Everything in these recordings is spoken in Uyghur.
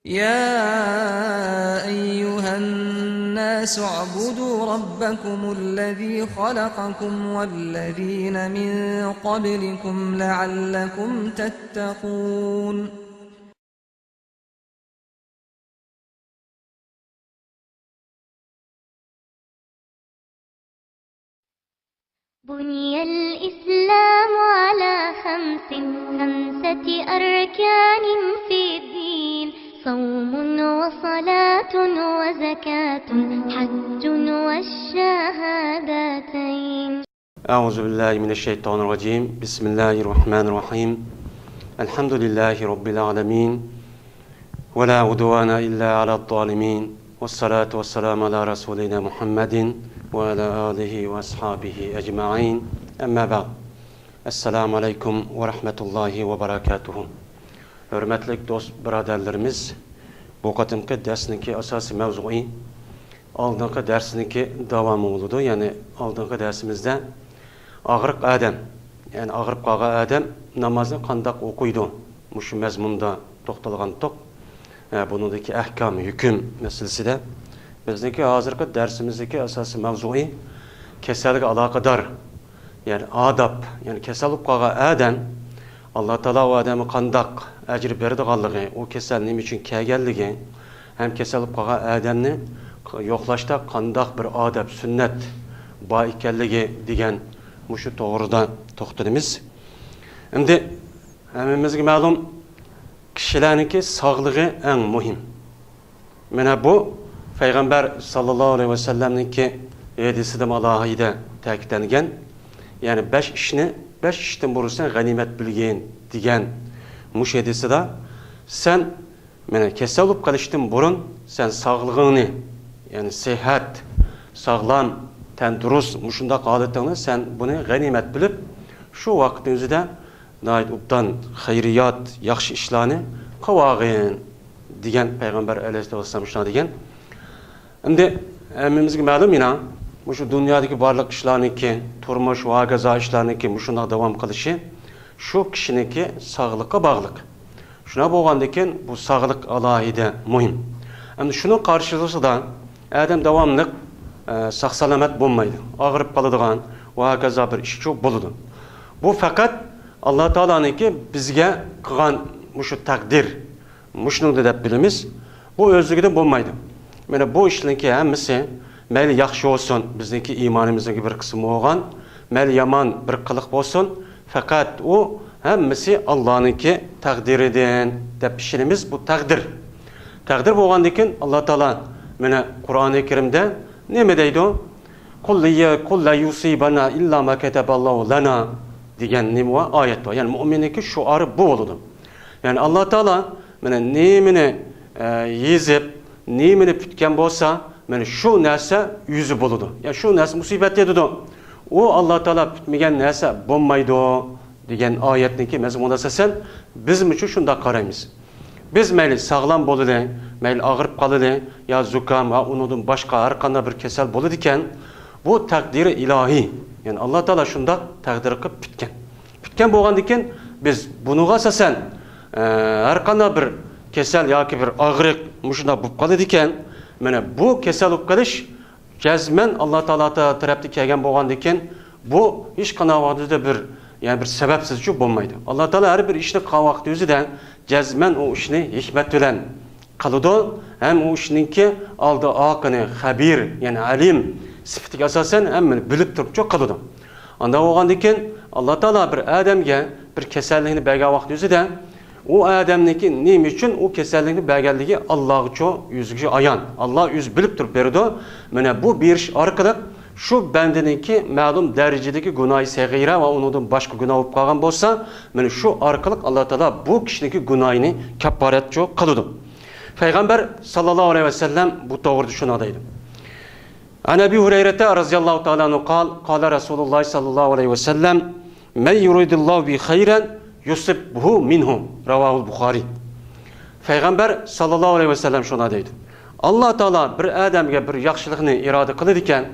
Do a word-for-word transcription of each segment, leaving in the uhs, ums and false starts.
يا أيها الناس اعبدوا ربكم الذي خلقكم والذين من قبلكم لعلكم تتقون. بني الإسلام على خمس، خمسة أركان في الدين، صوم وصلاة وزكاة حج والشهادتين. أعوذ بالله من الشيطان الرجيم. بسم الله الرحمن الرحيم. الحمد لله رب العالمين. ولا عدوان إلا على الظالمين. والصلاة والسلام على رسولنا محمد وعلى آله وأصحابه أجمعين. أما بعد. السلام عليكم ورحمة الله وبركاته. ھۆرمەتلىك دوست بۇرادەرلىرىمىز، بۇ قېتىمقى دەرسنىڭكى ئاساسىي مەۋزۇيى ئالدىنقى دەرسنىڭكى داۋامى بولىدۇ. يەنى ئالدىنقى دەرسىمىزدە ئاغرىق ئادەم، يەنى ئاغرىپ قالغان ئادەم نامازنى قانداق ئوقۇيدۇ؟ مۇشۇ مەزمۇندا توختالغانتۇق. ھە، بۇنىڭدىكى ئەھكام، ھۆكۈم مەسىلىسىدە بىزنىڭكى ھازىرقى دەرسىمىزدىكى ئاساسىي مەۋزۇيى كېسەلگە ئالاقىدار، يەنى ئاداب، يەنى كېسەل بولۇپ قالغان ئادەم، ئاللا تائالا ئۇ ئادەمگە قانداق ئەجىر بېرىدىغانلىقى، ئۇ كېسەل نېمە ئۈچۈن كەلگەنلىكى، ھەم كېسەل بولۇپ قالغان ئادەمنى يوقلاشتا قانداق بىر ئادەپ، سۈننەت بار ئىكەنلىكى دېگەن مۇشۇ توغرىدا توختىلىمىز. ئەمدى ھەممىمىزگە مەلۇم، كىشىلەرنىڭكى ساغلىقى ئەڭ مۇھىم. مانا بۇ پەيغەمبەر ساللاللاھۇ ئەلەيھى ۋەسەللەمنىڭكى ھەدىسىدىمۇ ئالاھىدە تەكىتلەنگەن. يەنى بەش ئىشنى، بەش ئىشتىن بۇرۇن سەن غەنىيمەت بىلگىن دېگەن مۇشۇ ھەدىسىدە سەن مانا كېسەل بولۇپ قېلىشتىن بۇرۇن سەن ساغلىقىڭنى، يەنى سىھەت، ساغلام، تەندۇرۇس، مۇشۇنداق ھالىتىڭنى سەن بۇنى غەنىيمەت بىلىپ، شۇ ۋاقىتنىڭ ئۆزىدە ناھايىتى ئوبدان خەيرىيات، ياخشى ئىشلارنى قىلىۋالغىن دېگەن پەيغەمبەر ئەلەيھىسسالام شۇنداق دېگەن. ئەمدى ھەممىمىزگە مەلۇم يەنە، مۇشۇ دۇنيادىكى بارلىق ئىشلارنىڭكى، تۇرمۇش ۋە ھاكازا ئىشلارنىڭكى مۇشۇنداق داۋام قىلىشى شۇ كىشىنىڭكى ساغلىققا باغلىق. شۇنداق بولغاندىكىن بۇ ساغلىق ئالاھىدە مۇھىم. ئەمدى شۇنىڭ قارشىلىقىدا ئادەم داۋاملىق، ئە، ساق-سالامەت بولمايدۇ. ئاغرىپ قالىدىغان ۋە ھاكازا بىر ئىشچۇ بولىدۇ. بۇ پەقەت ئاللا تائالانىڭكى بىزگە قىلغان مۇشۇ تەقدىر، مۇشۇنىڭدا دەپ بىلىمىز. بۇ ئۆزلۈكىدىن بولمايدۇ. مانا بۇ ئىشلارنىڭكى ھەممىسى مەيلى ياخشى بولسۇن، بىزنىڭكى ئىمانىمىزنىڭكى بىر قىسمى بولغان، مەيلى يامان بىر قىلىق بولسۇن، پەقەت ئۇ ھەممىسى ئاللانىڭكى تەقدىرىدىن دەپ ئىشىنىمىز. بۇ تەقدىر. تەقدىر بولغاندىكىن ئاللا تائالا مانا قۇرئانى كەرىمدە نېمە دەيدۇ؟ قۇل لە، قۇل لە يۇسىبەنە ئىللا ما كەتەبەللاھۇ لەنا دېگەن نېمە بار؟ ئايەت بار. يەنى مۇئمىننىڭكى شوئارى بۇ بولىدۇ. يەنى ئاللا تائالا مانا نېمىنى، ئە، يېزىپ، نېمىنى پۈتكەن بولسا، مانا شۇ نەرسە ئۆزى بولىدۇ. يا شۇ نەرسە مۇسىبەت يېتىدۇ. ئۇ ئاللا تائالا پۈتمىگەن نەرسە بولمايدۇ دېگەن ئايەتنىڭكى مەزمۇنىغا ئاساسەن بىزمۇچۇ شۇنداق قارايمىز. بىز مەيلى ساغلام بولىلى، مەيلى ئاغرىپ قالىلى، يا زۇكام ۋە ئۇنىڭدىن باشقا ھەر قانداق بىر كېسەل بولىدىكەن، بۇ تەقدىرى ئىلاھىي. يەنى ئاللا تائالا شۇنداق تەقدىر قىلىپ پۈتكەن. پۈتكەن بولغاندىكىن بىز بۇنىڭغا ئاساسەن، ئە، ھەر قانداق بىر كېسەل ياكى بىر ئاغرىق مۇشۇنداق بولۇپ قالىدىكەن، مانا بۇ كېسەل بولۇپ قېلىش جەزمەن ئاللا تائالا تەرەپتىن كەلگەن بولغاندىكىن، بۇ ھېچقانداق ۋاقىتتا بىر، يەنى بىر سەۋەبسىزچۇ بولمايدۇ. ئاللا تائالا ھەر بىر ئىشنى قىلغان ۋاقتى ئۆزىدە جەزمەن ئۇ ئىشنى ھېكمەت بىلەن قىلىدۇ ھەم ئۇ ئىشنىڭكى ئالدى ئارقىنى خەبىر، يەنى ئەلىم سۈپىتىگە ئاساسەن ھەممىنى بىلىپ تۇرۇپچۇ قىلىدۇ. ئانداق بولغاندىكىن ئاللا تائالا بىر ئادەمگە بىر كېسەللىكنى بەرگەن ۋاقتى ئۆزىدە ئۇ ئادەمنىڭكى نېمە ئۈچۈن ئۇ كېسەللىكنى بەرگەنلىكى ئاللاغىچۇ، ئۆزىگە ئايان. ئاللا ئۆزى بىلىپ تۇرۇپ بېرىدۇ. مانا بۇ بېرىش ئارقىلىق شۇ بەندىنىڭكى مەلۇم دەرىجىدىكى گۇناھى سەغىرە ۋە ئۇنىڭدىن باشقا گۇناھ بولۇپ قالغان بولسا، مانا شۇ ئارقىلىق ئاللا تائالا بۇ كىشىنىڭكى گۇناھىنى كاپپارەتچۇ قىلىدۇ. پەيغەمبەر ساللاللاھۇ ئەلەيھى ۋەسەللەم بۇ توغرىدا شۇنداق دەيدۇ. عن أبي هريرة رضي الله تعالى عنه قال، قال رسول الله صلى الله عليه وسلم، من يرد الله به خيرا يصبه منه. رواه البخاري. پەيغەمبەر ساللاللاھۇ ئەلەيھى ۋەسەللەم شۇنداق دەيدۇ. ئاللا تائالا بىر ئادەمگە بىر ياخشىلىقنى ئىرادە قىلىدىكەن،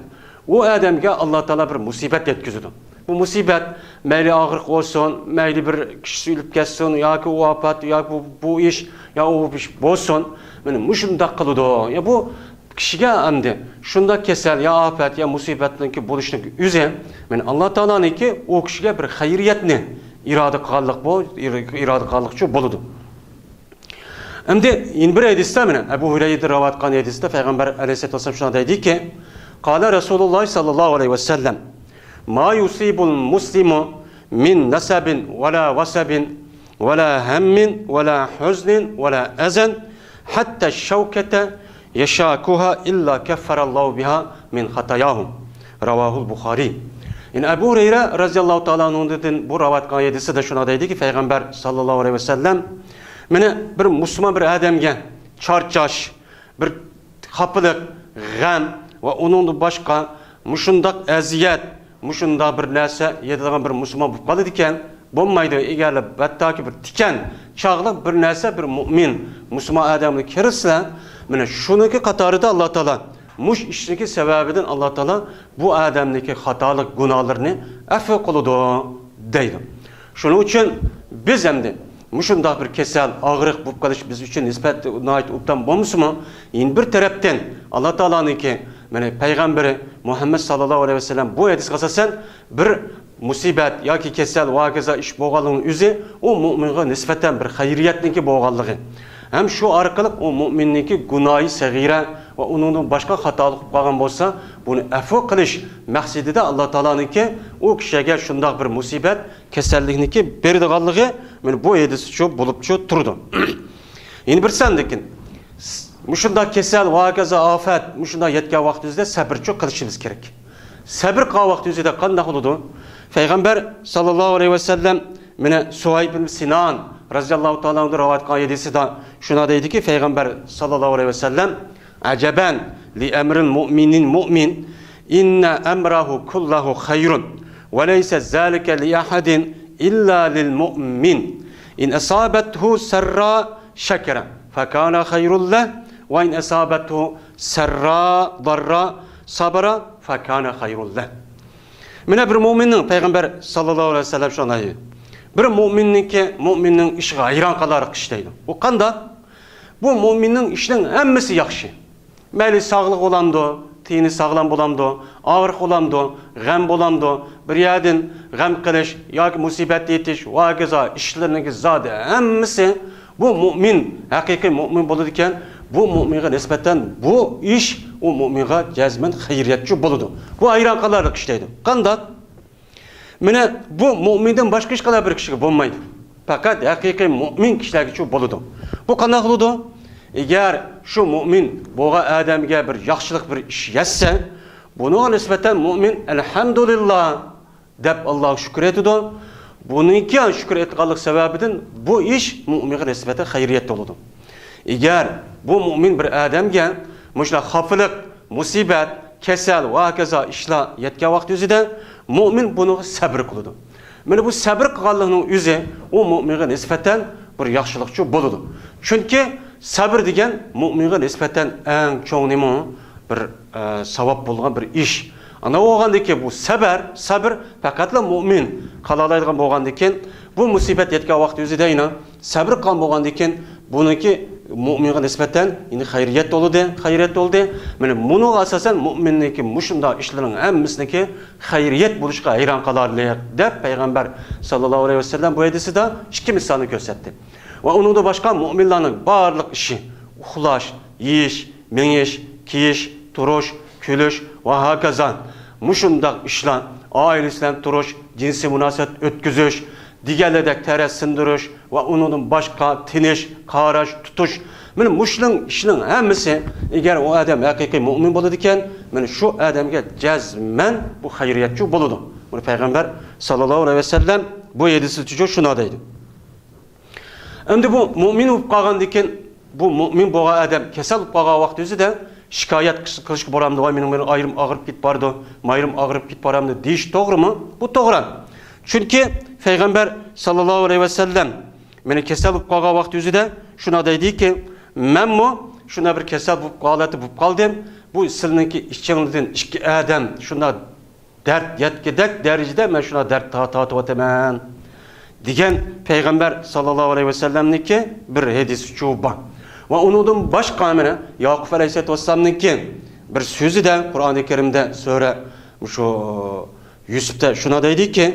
ئۇ ئادەمگە ئاللا تائالا بىر مۇسىبەت يەتكۈزىدۇ. بۇ مۇسىبەت مەيلى ئاغرىق بولسۇن، مەيلى بىر كىشىسى ئۆلۈپ كەتسۇن ياكى ئۇ ئاپەت ياكى بۇ، بۇ ئىش يا ئۇ ئىش بولسۇن، مانا مۇشۇنداق قىلىدۇ. يا بۇ كىشىگە ئەمدى شۇنداق كېسەل يا ئاپەت يا مۇسىبەتنىڭكى بولۇشنىڭ ئۆزى، مانا ئاللا تائالانىڭكى ئۇ كىشىگە بىر خەيرىيەتنى ئىرادە قىلغانلىق بۇ، ئىرادە قىلغانلىقچۇ بولىدۇ. ئەمدى يەنە بىر ھەدىستە، مانا ئەبۇ ھۇرەيرىدىن رىۋايەت قىلغان ھەدىستە پەيغەمبەر ئەلەيھىسسالاتۇ ۋەسسالام شۇنداق دەيدىكى، قال رسول الله صلى الله عليه وسلم، ما يصيب المسلم من نصب ولا وصب ولا هم ولا حزن ولا أذى حتى الشوكة يشاكها إلا كفر الله بها من خطاياه. رواه البخاري. يەنە ئەبۇ ھۇرەيرە رەزىياللاھۇ تائالا ئەنھۇدىن بۇ رىۋايەت قىلغان ھەدىسىدە شۇنداق دەيدىكى، پەيغەمبەر ساللاللاھۇ ئەلەيھى ۋەسەللەم، مانا بىر مۇسۇلمان بىر ئادەمگە چارچاش، بىر خاپىلىق، غەم ۋە ئۇنىڭدىن باشقا مۇشۇنداق ئەزىيەت، مۇشۇنداق بىر نەرسە يەتىدىغان بىر مۇسۇلمان بولۇپ قالىدىكەن، بولمايدۇ. ئەگەر ھەتتاكى بىر تىكەن چاغلىق بىر نەرسە بىر مۇئمىن، مۇسۇلمان ئادەمگە كىرسە، مانا شۇنىڭكى قاتارىدا ئاللا تائالا مۇش ئىشنىڭكى سەۋەبىدىن ئاللا تائالا بۇ ئادەمنىڭكى خاتالىق گۇناھلىرىنى ئەفۇ قىلىدۇ دەيدۇ. شۇنىڭ ئۈچۈن بىز ئەمدى مۇشۇنداق بىر كېسەل، ئاغرىق بولۇپ قېلىش بىز ئۈچۈن نىسبەتەن ناھايىتى ئوبدان بولمىسىمۇ، يەنە بىر تەرەپتىن ئاللا تائالانىڭكى، مانا پەيغەمبىرى مۇھەممەد ساللاللاھۇ ئەلەيھى ۋەسەللەم بۇ ھەدىسكە ئاساسەن بىر مۇسىبەت ياكى كېسەل ۋە ھاكازا ئىش بولغانلىقىنىڭ ئۆزى ئۇ مۇئمىنغا نىسبەتەن بىر خەيرىيەتنىڭكى بولغانلىقى ھەم شۇ ئارقىلىق ئۇ مۇئمىننىڭكى گۇناھى سەغىرە ۋە ئۇنىڭدىن باشقا خاتالىق قىلىپ قالغان بولسا، بۇنى ئەفۇ قىلىش مەقسىتىدە ئاللا تائالانىڭكى ئۇ كىشىگە شۇنداق بىر مۇسىبەت، كېسەللىكنىڭكى بېرىدىغانلىقى مانا بۇ ھەدىستىچۇ بولۇپچۇ تۇرىدۇ. يەنە بىر ساندىكىن، مۇشۇنداق كېسەل ۋە ھاكازا ئاپەت مۇشۇنداق يەتكەن ۋاقتىمىزدا سەبرچۇ قىلىشىمىز كېرەك. سەبر قىلغان ۋاقتىمىزدا قانداق بولىدۇ؟ پەيغەمبەر ساللاللاھۇ ئەلەيھى ۋەسەللەم مانا سۇھەيب بىن سىنان رەزىياللاھۇ تائالا ئەنھۇ رىۋايەت قىلغان ھەدىسىدە شۇنداق دەيدىكى، پەيغەمبەر ساللاللاھۇ ئەلەيھى ۋەسەللەم، عجبا لأمر المؤمن المؤمن إن أمره كله خير وليس ذلك لأحد إلا للمؤمن إن أصابته سراء شكر فكان خير له وإن أصابته سراء ضراء صبر فكان خير له. مانا بىر مۇئمىننىڭ، پەيغەمبەر ساللاللاھۇ ئەلەيھى ۋەسەللەم شۇنداق دەيدۇ، بىر مۇئمىننىڭكى، مۇئمىننىڭ ئىشىغا ھەيران قالارلىق ئىش دەيدۇ. ئۇ قانداق؟ بۇ مۇئمىننىڭ ئىشىنىڭ ھەممىسى ياخشى. مەيلى ساغلىق بولامدۇ، تېنى ساغلام بولامدۇ، ئاغرىق بولامدۇ، غەم بولامدۇ، بىر يەردىن غەم قىلىش ياكى مۇسىبەت يېتىش ۋە ھاكازا ئىشلىرىنىڭكى زادى ھەممىسى بۇ مۇئمىن، ھەقىقىي مۇئمىن بولىدىكەن، بۇ مۇئمىنغا نىسبەتەن بۇ ئىش ئۇ مۇئمىنغا جەزمەن خەيرىيەتچۇ بولىدۇ. بۇ ھەيران قالارلىق ئىش دەيدۇ. قانداق؟ مانا بۇ مۇئمىندىن باشقا ھېچقانداق بىر كىشىگە بولمايدۇ. پەقەت ھەقىقىي مۇئمىن كىشىلەرگىچۇ بولىدۇ. بۇ قانداق بولىدۇ؟ ئەگەر شۇ مۇئمىن بولغان ئادەمگە بىر ياخشىلىق بىر ئىش يەتسە، بۇنىڭغا نىسبەتەن مۇئمىن ئەلھەمدۇلىللا دەپ ئاللاغا شۈكۈر ئېيتىدۇ. بۇنىڭكى شۈكۈر ئېيتقانلىق سەۋەبىدىن بۇ ئىش مۇئمىنغا نىسبەتەن خەيرىيەت بولىدۇ. ئەگەر بۇ مۇئمىن بىر ئادەمگە مۇشۇنداق خاپىلىق، مۇسىبەت، كېسەل ۋە ھاكازا ئىشلار يەتكەن ۋاقىت ئۆزىدە مۇئمىن بۇنىڭغا سەبر قىلىدۇ. مانا بۇ سەبر قىلغانلىقنىڭ ئۆزى ئۇ مۇئمىنغا نىسبەتەن بىر ياخشىلىقچۇ بولىدۇ. چۈنكى سەبر دېگەن مۇئمىنغا نىسبەتەن ئەڭ چوڭ نېمە؟ بىر، ئە، ساۋاب بولغان بىر ئىش. ئانا بولغاندىكىن بۇ سەبەر، سەبر پەقەتلا مۇئمىن قىلالايدىغان بولغاندىكىن، بۇ مۇسىبەت يەتكەن ۋاقىت ئۆزىدە يەنە سەبر قىلغان بولغاندىكىن، بۇنىڭكى مۇئمىنغا نىسبەتەن يەنە خەيرىيەت بولدى، خەيرىيەت بولدى. مانا بۇنىڭغا ئاساسەن مۇئمىننىڭكى مۇشۇنداق ئىشلىرىنىڭ ھەممىسىنىڭكى خەيرىيەت بولۇشىغا ھەيران قالارلىق، دەپ پەيغەمبەر ساللاللاھۇ ئەلەيھى ۋەسەللەم بۇ ھەدىسىدە ئىككى مىسالنى كۆرسەتتى. ۋە ئۇنىڭدىن باشقا مۇئمىنلارنىڭ بارلىق ئىشى، ئۇخلاش، يېيىش، مېڭىش، كىيىش، تۇرۇش، كۈلۈش ۋە ھاكازا مۇشۇنداق ئىشلار، ئائىلىسى بىلەن تۇرۇش، جىنسىي مۇناسىۋەت ئۆتكۈزۈش، دېگەنلىرىدەك تەرەت سىندۇرۇش ۋە ئۇنىڭدىن باشقا تىنىش، قاراش، تۇتۇش، مانا مۇشۇنىڭ ئىشىنىڭ ھەممىسى، ئەگەر ئۇ ئادەم ھەقىقىي مۇئمىن بولىدىكەن، مانا شۇ ئادەمگە جەزمەن بۇ خەيرىيەتچۇ بولىدۇ. بۇنى پەيغەمبەر ساللاللاھۇ ئەلەيھى ۋەسەللەم بۇ ھەدىسىدە شۇنداق دەيدۇ. ئەمدى بۇ مۇئمىن بولۇپ قالغاندىن كېيىن، بۇ مۇئمىن بولغان ئادەم كېسەل بولۇپ قالغان ۋاقتى ئۆزىدە شىكايەت قىلىشقا بولامدۇ؟ ۋاي، مېنىڭ بىر ئايرىم ئاغرىپ كېتىپ بارىدۇ، مايرىم ئاغرىپ كېتىپ بارامدۇ دېيىش توغرىمۇ؟ بۇ توغرا. چۈنكى پەيغەمبەر ساللاللاھۇ ئەلەيھى ۋەسەللەم مانا كېسەل بولۇپ قالغان ۋاقتى ئۆزىدە شۇنداق دەيدىكى، مەنمۇ شۇنداق بىر كېسەل بولۇپ، ھالەتتە بولۇپ قالدىم. بۇ سىلىنىڭكى ئىچىڭدىن ئىككى ئادەم شۇنداق دەرد يەتكۈدەك دەرىجىدە مەن شۇنداق دەرد تا-، تارتىۋاتىمەن، دېگەن پەيغەمبەر ساللاللاھۇ ئەلەيھى ۋەسەللەمنىڭكى بىر ھەدىسىچۇ بار. ۋە ئۇنىڭدىن باشقا مانا ياقۇپ ئەلەيھىسسالاتۇ ۋەسسالامنىڭكى بىر سۆزىدە، قۇرئانى كەرىمدە سۈرە مۇشۇ يۈسۈپتە شۇنداق دەيدىكى،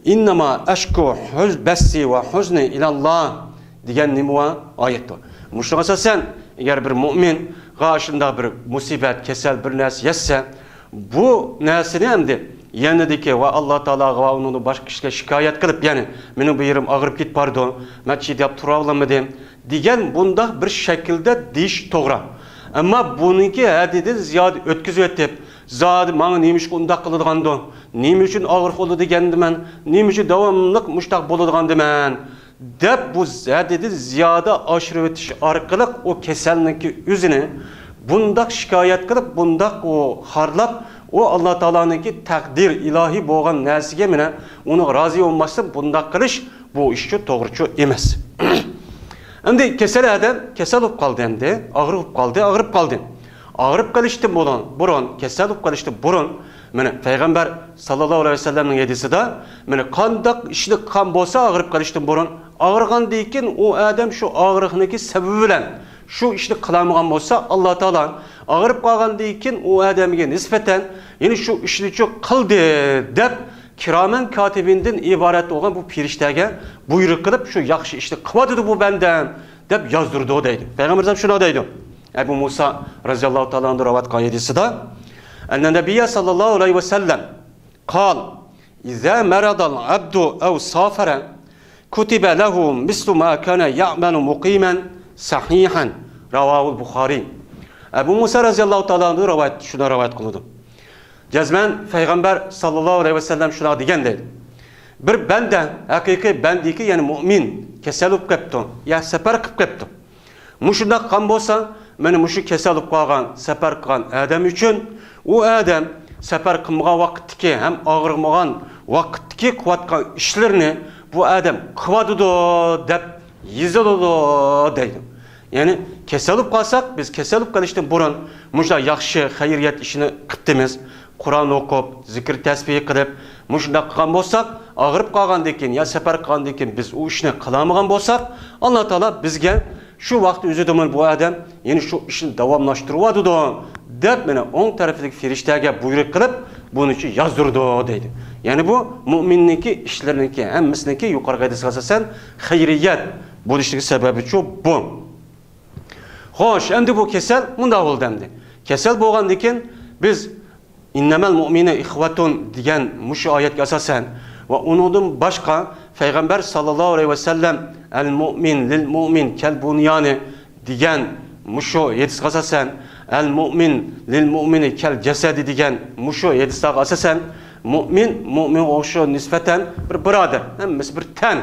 «ئىننەما ئەشكۇ ھۇز-، بەسسى ۋە ھۇزنى ئىلەللاھ» دېگەن نېمە بار؟ ئايەتتۇر. مۇشۇنىڭغا ئاساسەن، ئەگەر بىر مۇئمىنغا شۇنداق بىر مۇسىبەت، كېسەل، بىر نەرسە يەتسە، بۇ نەرسىنى ئەمدى يېنىدىكى ۋە ئاللا تائالاغا ۋە ئۇنىڭدىن باشقا كىشىلەرگە شىكايەت قىلىپ، يەنى، «مېنىڭ بۇ يېرىم ئاغرىپ كېتىپ بارىدۇ، مەن چىداپ تۇرالمىدىم» دېگەن بۇنداق بىر شەكىلدە دېيىش توغرا. ئەمما بۇنىڭكى ھەددىدىن زىيادە ئۆتكۈزۈۋېتىپ، زادى ماڭا نېمە ئىشقا ئۇنداق قىلىدىغاندۇ؟ نېمە ئۈچۈن ئاغرىق بولىدىغاندىمەن؟ نېمە ئۈچۈن داۋاملىق مۇشتاق بولىدىغاندىمەن؟ دەپ بۇ ھەددىدىن زىيادە ئاشۇرۇۋېتىش ئارقىلىق ئۇ كېسەلنىڭكى ئۆزىنى بۇنداق شىكايەت قىلىپ، بۇنداق ئۇ خارلاپ، ئۇ ئاللا تائالانىڭكى تەقدىر ئىلاھىي بولغان نەرسىگە مانا ئۇنىڭغا رازى بولماستىن بۇنداق قىلىش بۇ ئىشچۇ توغرىچۇ ئەمەس. ئەمدى كېسەل ئادەم كېسەل بولۇپ قالدى، ئەمدى ئاغرىق بولۇپ قالدى، ئاغرىپ قالدى. ئاغرىپ قېلىشتىن بۇرۇن، بۇرۇن، كېسەل بولۇپ قېلىشتىن بۇرۇن، مانا پەيغەمبەر ساللاللاھۇ ئەلەيھى ۋەسەللەمنىڭ ھەدىسىدا، مانا قانداق ئىشنى قىلغان بولسا ئاغرىپ قېلىشتىن بۇرۇن، ئاغرىغاندىن كېيىن ئۇ ئادەم شۇ ئاغرىقنىڭكى سەۋەبى بىلەن شۇ ئىشنى قىلالمىغان بولسا، ئاللا تائالا ئاغرىپ قالغاندىن كېيىن ئۇ ئادەمگە نىسبەتەن، يەنى شۇ ئىشنىچۇ قىلدى دەپ، كىرامەن كاتىبىندىن ئىبارەت بولغان بۇ پېرىشتەگە بۇيرۇق قىلىپ، شۇ ياخشى ئىشنى قىلىۋاتىدۇ بۇ بەندەم، دەپ يازدۇرىدۇ دەيدۇ. پەيغەمبىرىمىز ھەم شۇنداق دەيدۇ. ئەبۇ مۇسا رەزىياللاھۇ تائالا ئەنھۇ رىۋايەت قىلغان ھەدىسىدە، ئەننە نەبىييە ساللاللاھۇ ئەلەيھى ۋەسەللەم قال، ئىزا مەرەدەل ئەبدۇ ئەۋ سافەرە كۇتىبە لەھۇ مىسلۇ ما كانە يەئمەلۇ مۇقىمەن سەھىھەن. راۋاھۇل بۇخارى. ئەبۇ مۇسا رەزىياللاھۇ تائالا ئەنھۇ رىۋايەت، شۇنداق رىۋايەت قىلىدۇ. جەزمەن پەيغەمبەر ساللاللاھۇ ئەلەيھى ۋەسەللەم شۇنداق دېگەن دەيدۇ. بىر بەندە، ھەقىقىي بەندىكى، يەنى مۇئمىن، كېسەل بولۇپ قېپتۇ، يا سەپەر قىلىپ قېپتۇ. مۇشۇنداق قىلغان بولسا، مانا مۇشۇ كېسەل بولۇپ قالغان، سەپەر قىلغان ئادەم ئۈچۈن، ئۇ ئادەم سەپەر قىلمىغان ۋاقىتتىكى ھەم ئاغرىمىغان ۋاقىتتىكى قىلىۋاتقان ئىشلىرىنى بۇ ئادەم قىلىۋاتىدۇ دەپ يېزىلىدۇ دەيدۇ. يەنى كېسەل بولۇپ قالساق، بىز كېسەل بولۇپ قېلىشتىن بۇرۇن مۇشۇنداق ياخشى خەيرىيەت ئىشىنى قىپتىمىز. قۇرئان ئوقۇپ، زىكىر تەسبىھ قىلىپ، مۇشۇنداق قىلغان بولساق، ئاغرىپ قالغاندىن كېيىن يا سەپەر قىلغاندىن كېيىن بىز ئۇ ئىشنى قىلالمىغان بولساق، ئاللا تائالا بىزگە شۇ ۋاقىت ئۆزىدىمۇ بۇ ئادەم يەنە شۇ ئىشنى داۋاملاشتۇرۇۋاتىدۇ، دەپ مانا ئوڭ تەرىپىدىكى پېرىشتەگە بۇيرۇق قىلىپ، بۇنى ئۈچۈن يازدۇرىدۇ دەيدۇ. يەنى بۇ مۇئمىننىڭكى ئىشلىرىنىڭكى ھەممىسىنىڭكى يۇقىرىقى ھەدىسكە ئاساسەن خەيرىيەت بولۇشلۇقى سەۋەبىچۇ بۇ. خوش، ئەمدى بۇ كېسەل مۇنداق بولدى ئەمدى. كېسەل بولغاندىن كېيىن بىز «ئىننەمەل مۇئمىنۇنە ئىخۋەتۇن» دېگەن مۇشۇ ئايەتكە ئاساسەن ۋە ئۇنىڭدىن باشقا پەيغەمبەر ساللاللاھۇ ئەلەيھى ۋەسەللەم «ئەل مۇئمىن لىل مۇئمىن كەل بۇنيانى» دېگەن مۇشۇ ھەدىسكە ئاساسەن، «ئەل مۇئمىن لىل مۇئمىنى كەل جەسەدى» دېگەن مۇشۇ ھەدىسلەرگە ئاساسەن، مۇئمىن مۇئمىنغا ئوخشاش نىسبەتەن بىر بۇرادەر، ھەممىسى بىر تەن.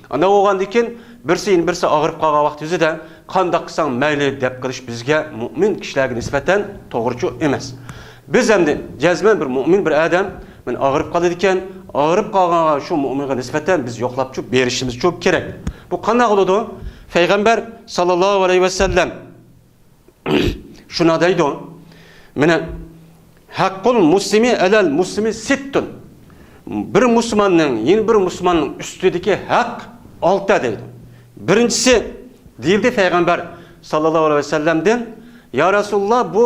ئانداق بولغاندىن كېيىن، بىرسى يەنە بىرسى ئاغرىپ قالغان ۋاقتى يۈزىدە، «قانداق قىلساڭ مەيلى» دەپ قىلىش بىزگە مۇئمىن كىشىلەرگە نىسبەتەن توغرىچۇ ئەمەس. بىز ئەمدى جەزمەن بىر مۇئمىن بىر ئادەم مانا ئاغرىپ قالىدىكەن، ئاغرىپ قالغانغا شۇ مۇئمىنغا نىسبەتەن بىز يوقلاپچۇ بېرىشىمىزچۇ كېرەك. بۇ قانداق بولىدۇ؟ پەيغەمبەر ساللاللاھۇ ئەلەيھى ۋەسەللەم شۇنداق دەيدۇ، مانا، «ھەققۇل مۇسلىمى ئەلەل مۇسلىمى سىتتۇن.» بىر مۇسۇلماننىڭ يەنە بىر مۇسۇلماننىڭ ئۈستىدىكى ھەق ئالتە دەيدۇ. بىرىنچىسى، دېيىلدى پەيغەمبەر ساللاللاھۇ ئەلەيھى ۋەسەللەمدىن، «يا رەسۇلاللا، بۇ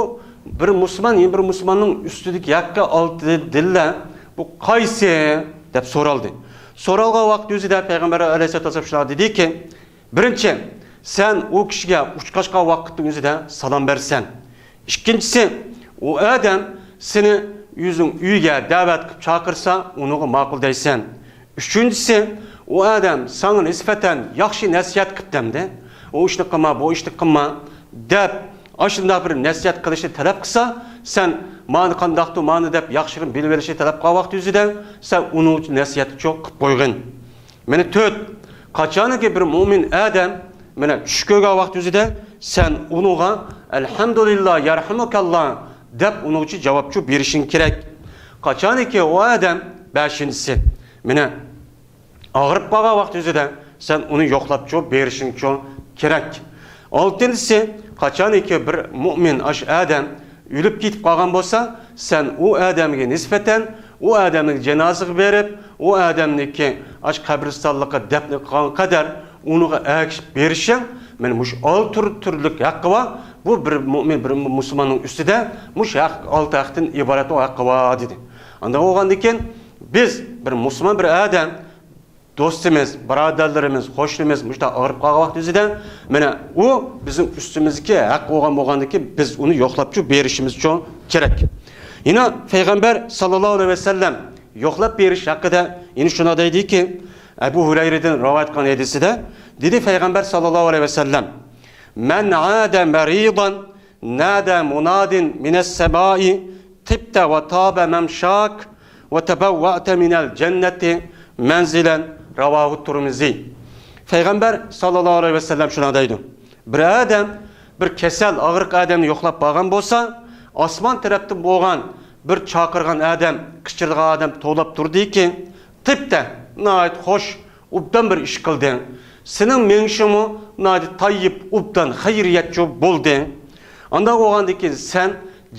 بىر مۇسۇلمان يەنە بىر مۇسۇلماننىڭ ئۈستىدىكى ھەققى ئالتە دېدىلە، بۇ قايسى؟» دەپ سورالدى. سورالغان ۋاقىت يۈزىدە پەيغەمبەر ئەلەيھىسسالاتۇ ۋەسسالام شۇنداق دېدىكى، بىرىنچى، سەن ئۇ كىشىگە ئۇچراشقان ۋاقىتنىڭ ئۆزىدە سالام بەرسەن. ئىككىنچىسى، ئۇ ئادەم سېنى ئۆزىنىڭ ئۆيىگە دەۋەت قىلىپ چاقىرسا، ئۇنىڭغا ماقۇل دەيسەن. ئۈچىنچىسى، ئۇ ئادەم ساڭا نىسبەتەن ياخشى نەسىھەت قىپتۇ ئەمدى، «ئۇ ئىشنى قىلما، بۇ ئىشنى قىلما» دەپ، ئاشۇنداق بىر نەسىھەت قىلىشنى تەلەپ قىلسا، سەن «مانا قانداقتۇ، مانا» دەپ ياخشىلىقنى بىلىۋېلىشنى تەلەپ قىلغان ۋاقىت يۈزىدە سەن ئۇنىڭ ئۈچۈن نەسىھەتنى چوق قىلىپ قويغىن. مانا تۆت، قاچانكى بىر مۇئمىن ئادەم مانا چۈش كۆرگەن ۋاقىت يۈزىدە سەن ئۇنىڭغا «ئەلھەمدۇلىللا، يەرھەمۇكاللا» دەپ ئۇنىڭ ئۈچۈن جاۋابچۇ بېرىشىڭ كېرەك. قاچانكى ئۇ ئادەم، بەشىنچىسى، مانا ئاغرىپ قالغان ۋاقىت يۈزىدە سەن ئۇنى يوقلاپچۇ بېرىشىڭچۇ كېرەك. ئالتىنچىسى، قاچانكى بىر مۇئمىن ئاشۇ ئادەم ئۆلۈپ كېتىپ قالغان بولسا، سەن ئۇ ئادەمگە نىسبەتەن ئۇ ئادەمنىڭ جانازىسىغا بېرىپ، ئۇ ئادەمنىڭكى ئاشۇ قەبرىستانلىققا دەپنە قىلغان قەدەر ئۇنىڭغا ئەگىشىپ بېرىشىڭ، مانا مۇشۇ ئالتە تۈر-، تۈرلۈك ھەققى بار. بۇ بىر مۇئمىن، بىر مۇسۇلماننىڭ ئۈستىدە مۇشۇ ھەق، ئالتە ھەقتىن ئىبارەت ئۇ ھەققى بار، دېدى. ئانداق بولغاندىن كېيىن بىز بىر مۇسۇلمان بىر ئادەم، دوستىمىز، بۇرادەرلىرىمىز، قوشنىمىز مۇشۇنداق ئاغرىپ قالغان ۋاقتىمىزدا، مانا ئۇ بىزنىڭ ئۈستىمىزدىكى ھەق بولغان، بولغاندىكىن بىز ئۇنى يوقلاپچۇ بېرىشىمىزچۇ كېرەك. يەنە پەيغەمبەر ساللاللاھۇ ئەلەيھى ۋەسەللەم يوقلاپ بېرىش ھەققىدە يەنە شۇنداق دەيدىكى، ئەبۇ ھۇرەيرىدىن رىۋايەت قىلغان ھەدىسىدە دېدى پەيغەمبەر ساللاللاھۇ ئەلەيھى ۋەسەللەم، مەن ئادە مەرىضەن نادى مۇنادىن مىنەس سەمائى، تىبتە ۋە تابە مەمشاك ۋە تەبەۋۋەئتە مىنەل جەننەتى مەنزىلەن، رەۋاھۇ تۇرمىزى. پەيغەمبەر ساللاللاھۇ ئەلەيھى ۋەسەللەم شۇنداق دەيدۇ، بىر ئادەم بىر كېسەل، ئاغرىق ئادەمنى يوقلاپ بارغان بولسا، ئاسمان تەرەپتىن بولغان بىر چاقىرغان ئادەم، قىچىرىدىغان ئادەم توۋلاپ تۇردىكى، تىبتە، ناھايىتى خوش، ئوبدان بىر ئىش قىلدىڭ. سېنىڭ مېڭىشىڭمۇ ناھايىتى تايىپ، ئوبدان، خەيرىيەتچۇ بولدى. ئانداق بولغاندىن كېيىن سەن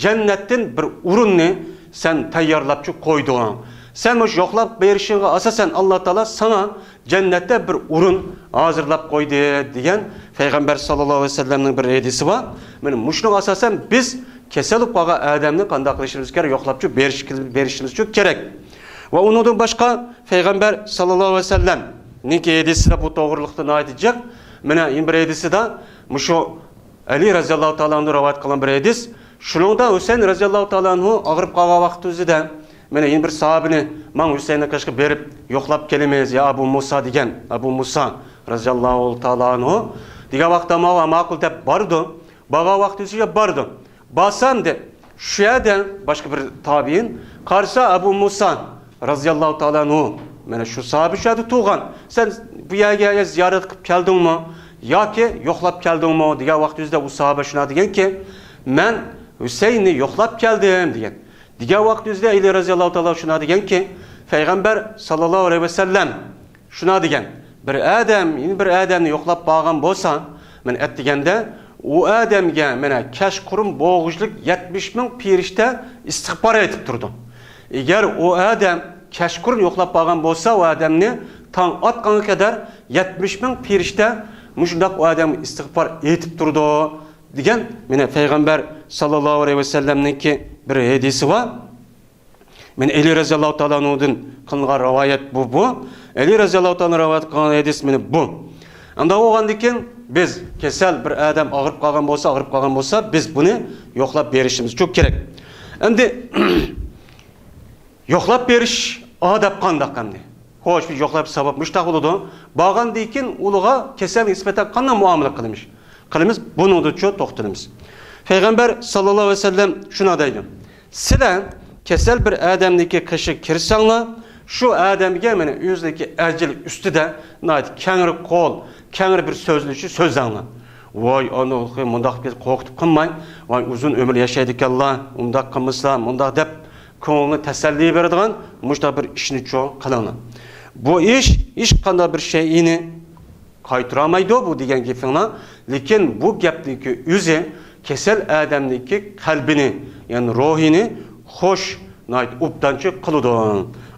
جەننەتتىن بىر ئورۇننى سەن تەييارلاپچۇ قويدۇڭ. سەن مۇشۇ يوقلاپ بېرىشىڭغا ئاساسەن، ئاللا تائالا ساڭا جەننەتتە بىر ئورۇن ھازىرلاپ قويدى، دېگەن پەيغەمبەر ساللاللاھۇ ئەلەيھى ۋەسەللەمنىڭ بىر ھەدىسى بار. مانا مۇشۇنىڭغا ئاساسەن بىز كېسەل بولۇپ قالغان ئادەمنى قانداق قىلىشىمىز كېرەك؟ يوقلاپچۇ بېرىش-، بېرىشىمىزچۇ كېرەك. ۋە ئۇنىڭدىن باشقا پەيغەمبەر ساللاللاھۇ ئەلەيھى ۋەسەللەمنىڭكى ھەدىسىدە بۇ توغرىلىقتا ناھايىتى جىق. مانا يەنە بىر ھەدىسىدە مۇشۇ ئەلى رەزىياللاھۇ تائالا ئەنھۇ رىۋايەت قىلغان بىر ھەدىس. شۇنىڭدا ھۈسەيىن رەزىياللاھۇ تائالا ئەنھۇ ئاغرىپ قالغان ۋاقتى ئۆزىدە، مانا يەنە بىر ساھابىنى، ماڭ ھۈسەيننىڭ قېشىغا بېرىپ يوقلاپ كېلىمىز، يا ئەبۇ مۇسا دېگەن. ئەبۇ مۇسا رەزىياللاھۇ تائالا ئەنھۇ دېگەن ۋاقىتتا، ماۋا ماقۇل دەپ بارىدۇ. بارغان ۋاقتى ئۆزىگە بارىدۇ. بارسام دەپ، شۇ يەردە باشقا بىر تابىئىن قارىسا، ئەبۇ مۇسا رەزىياللاھۇ تائالا ئەنھۇ، مانا شۇ ساھابە شۇ يەردە تۇرغان. سەن بۇ يەرگە زىيارەت قىلىپ كەلدىڭمۇ ياكى يوقلاپ كەلدىڭمۇ دېگەن ۋاقتى ئۆزىدە ئۇ ساھابە شۇنداق دېگەنكى، مەن ھۈسەيننى يوقلاپ كەلدىم دېگەن. دېگەن ۋاقتى ئۆزىدە ئەلى رەزىياللاھۇ تائالا شۇنداق دېگەنكى، پەيغەمبەر ساللاللاھۇ ئەلەيھى ۋەسەللەم شۇنداق دېگەن، بىر ئادەم يەنە بىر ئادەمنى يوقلاپ بارغان بولسا، مانا ئەتىگەندە ئۇ ئادەمگە مانا كەچقۇرۇن بولغۇچىلىك يەتمىش مىڭ پىرىشتە ئىستىغپار ئېيتىپ تۇرىدۇ. ئەگەر ئۇ ئادەم كەچقۇرۇن يوقلاپ بارغان بولسا، ئۇ ئادەمنى تاڭ ئاتقانغا قەدەر يەتمىش مىڭ پىرىشتە مۇشۇنداق ئۇ ئادەمگە ئىستىغپار ئېيتىپ تۇرىدۇ، دېگەن مانا پەيغەمبەر ساللاللاھۇ ئەلەيھى ۋەسەللەمنىڭكى بىر ھەدىسى بار. مانا ئەلى رەزىياللاھۇ تائالا ئەنھۇدىن قىلىنغان رىۋايەت بۇ، بۇ. ئەلى رەزىياللاھۇ تائالا رىۋايەت قىلغان ھەدىس مانا بۇ. ئانداق بولغاندىن كېيىن بىز كېسەل بىر ئادەم ئاغرىپ قالغان بولسا، ئاغرىپ قالغان بولسا، بىز بۇنى يوقلاپ بېرىشىمىز چوق كېرەك. ئەمدى يوقلاپ بېرىش ئادەپ قانداق ئەمدى؟ خوش، بىز يوقلاپ سەۋەب مۇشتاق بولىدۇ. بارغاندىن كېيىن ئۇلىغا كېسەلگە نىسبەتەن قانداق مۇئامىلە قىلىمىز؟ قىلىمىز، بۇنىڭدىچۇ توختىلىمىز. پەيغەمبەر ساللاللاھۇ ئەلەيھى ۋەسەللەم شۇنداق دەيدۇ، سىلەر كېسەل بىر ئادەمنىڭكى قېشىغا كىرسەڭلار، شۇ ئادەمگە مانا ئۆزىنىڭكى ئەجىلى ئۈستىدە ناھايىتى كەڭرى قول، كەڭرى بىر سۆزلىشى سۆزلەڭلار. ۋاي، ئانىخى مۇنداق بىز قورقۇتۇپ قىلماي، ۋاي، ئۇزۇن ئۆمۈر ياشايدىكەنلا، ئۇنداق قىلمىسا، مۇنداق دەپ كۆڭلىنى تەسەللى بېرىدىغان مۇشۇنداق بىر ئىشنىچۇ قىلىڭلار. بۇ ئىش ھېچقانداق بىر شەيئىنى قايتۇرالمايدۇ بۇ دېگەن گېپىڭلار، لېكىن بۇ گەپنىڭكى ئۆزى كېسەل ئادەمنىڭكى قەلبىنى، يەنى روھىنى خوش، ناھايىتى ئوبدانچۇ قىلىدۇ.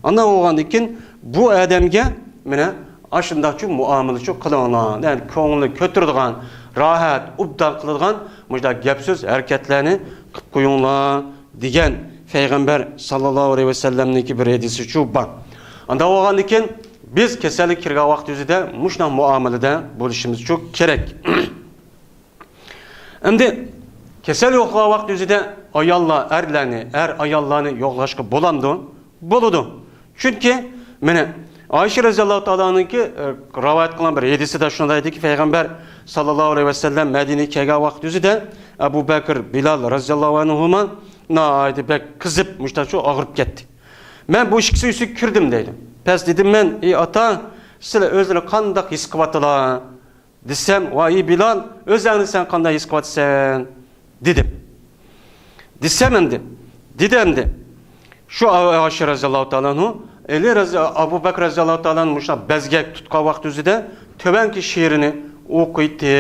ئانداق بولغاندىن كېيىن بۇ ئادەمگە مانا ئاشۇنداقچۇ مۇئامىلىچۇ قىلىڭلار، يەنى كۆڭلىنى كۆتۈرىدىغان، راھەت، ئوبدان قىلىدىغان مۇشۇنداق گەپ سۆز، ھەرىكەتلەرنى قىلىپ قويۇڭلار، دېگەن پەيغەمبەر ساللاللاھۇ ئەلەيھى ۋەسەللەمنىڭكى بىر ھەدىسىچۇ بار. ئانداق بولغاندىن كېيىن بىز كېسەلگە كىرگەن ۋاقتى ئۆزىدە مۇشۇنداق مۇئامىلىدە بولۇشىمىزچۇ كېرەك. ئەمدى كېسەل يوقلىغان ۋاقتى ئۆزىدە ئاياللار ئەرلەرنى، ئەر ئاياللارنى يوقلاشقا بولامدۇ؟ بولىدۇ. چۈنكى مانا ئائىشە رەزىياللاھۇ تائالا ئانھانىڭكى، ئە، رىۋايەت قىلغان بىر ھەدىسىدە شۇنداق دېدىكى، پەيغەمبەر ساللاللاھۇ ئەلەيھى ۋەسەللەم مەدىنىگە كەلگەن ۋاقتى ئۆزىدە ئەبۇ بەكىر، بىلال رەزىياللاھۇ ئەنھۇما ناھايىتى بەك قىزىپ، مۇشتاچۇ ئاغرىپ كەتتى. مەن بۇ ئىككىسى ئۈستىگە كىردىم دەيدۇ. پەس دېدىم مەن، ئى ئاتا، سىلەر ئۆزلىرى قانداق ھېس قىلىۋاتىلا؟ دېسەم، ۋاي ئى بىلال، ئۆزەڭنى سەن قانداق ھېس قىلىۋاتىسەن؟ دېدىم. دېسەم ئەمدى، دېدى ئەمدى. شۇ ئا-، ئائىشە رەزىياللاھۇ تائالا ئەنھۇ، ئەلى رەزى-، ئەبۇ بەكرى رەزىياللاھۇ تائالا ئەنھۇ مۇشۇنداق بەزگەك تۇتقان ۋاقتى ئۆزىدە تۆۋەنكى شېئىرىنى ئوقۇيتتى